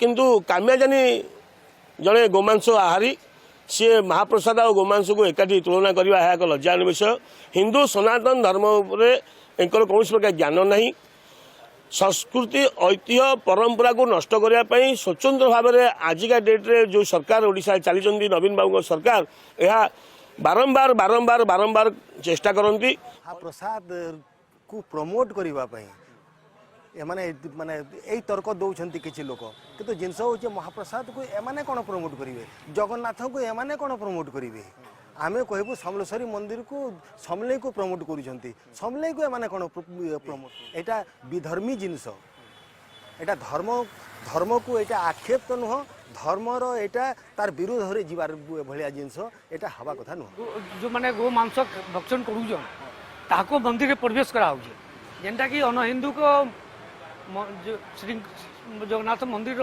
କିନ୍ତୁ କାମ୍ୟା ଜାନି ଜଣେ ଗୋମାଂସ ଆହାରୀ। ସିଏ ମହାପ୍ରସାଦ ଆଉ ଗୋମାଂସକୁ ଏକାଠି ତୁଳନା କରିବା, ଏହା ଏକ ଲଜ୍ଜାର ବିଷୟ। ହିନ୍ଦୁ ସନାତନ ଧର୍ମ ଉପରେ ଏଙ୍କର କୌଣସି ପ୍ରକାର ଜ୍ଞାନ ନାହିଁ। ସଂସ୍କୃତି, ଐତିହ୍ୟ, ପରମ୍ପରାକୁ ନଷ୍ଟ କରିବା ପାଇଁ ସ୍ୱତନ୍ତ୍ର ଭାବରେ ଆଜିକା ଡେଟ୍ରେ ଯେଉଁ ସରକାର ଓଡ଼ିଶାରେ ଚାଲିଛନ୍ତି, ନବୀନ ବାବୁଙ୍କ ସରକାର, ଏହା ବାରମ୍ବାର ବାରମ୍ବାର ବାରମ୍ବାର ଚେଷ୍ଟା କରନ୍ତି। ମହାପ୍ରସାଦକୁ ପ୍ରମୋଟ କରିବା ପାଇଁ ଏମାନେ ମାନେ ଏଇ ତର୍କ ଦେଉଛନ୍ତି କିଛି ଲୋକ। କିନ୍ତୁ ଜିନିଷ ହେଉଛି, ମହାପ୍ରସାଦକୁ ଏମାନେ କ'ଣ ପ୍ରମୋଟ କରିବେ? ଜଗନ୍ନାଥଙ୍କୁ ଏମାନେ କ'ଣ ପ୍ରମୋଟ କରିବେ? ଆମେ କହିବୁ, ସମଲେଶ୍ୱରୀ ମନ୍ଦିରକୁ, ସମଲେଇକୁ ପ୍ରମୋଟ କରୁଛନ୍ତି, ସମଲେଇକୁ ଏମାନେ କ'ଣ ପ୍ରମୋଟ? ଏଇଟା ବିଧର୍ମୀ ଜିନିଷ। ଏଇଟା ଧର୍ମକୁ ଏଇଟା ଆକ୍ଷେପ ତ ନୁହଁ, ଧର୍ମର ଏଇଟା ତାର ବିରୋଧରେ ଯିବାର ଭଳିଆ ଜିନିଷ। ଏଇଟା ହେବା କଥା ନୁହଁ। ଯେଉଁମାନେ ଗୋ ମାଂସ ଭକ୍ଷଣ କରୁଛନ୍, ତାହାକୁ ମନ୍ଦିରରେ ପ୍ରବେଶ କରାହେଉଛି, ଯେନ୍ଟାକି ଅଣହିନ୍ଦୁଙ୍କ ଶ୍ରୀ ଜଗନ୍ନାଥ ମନ୍ଦିର।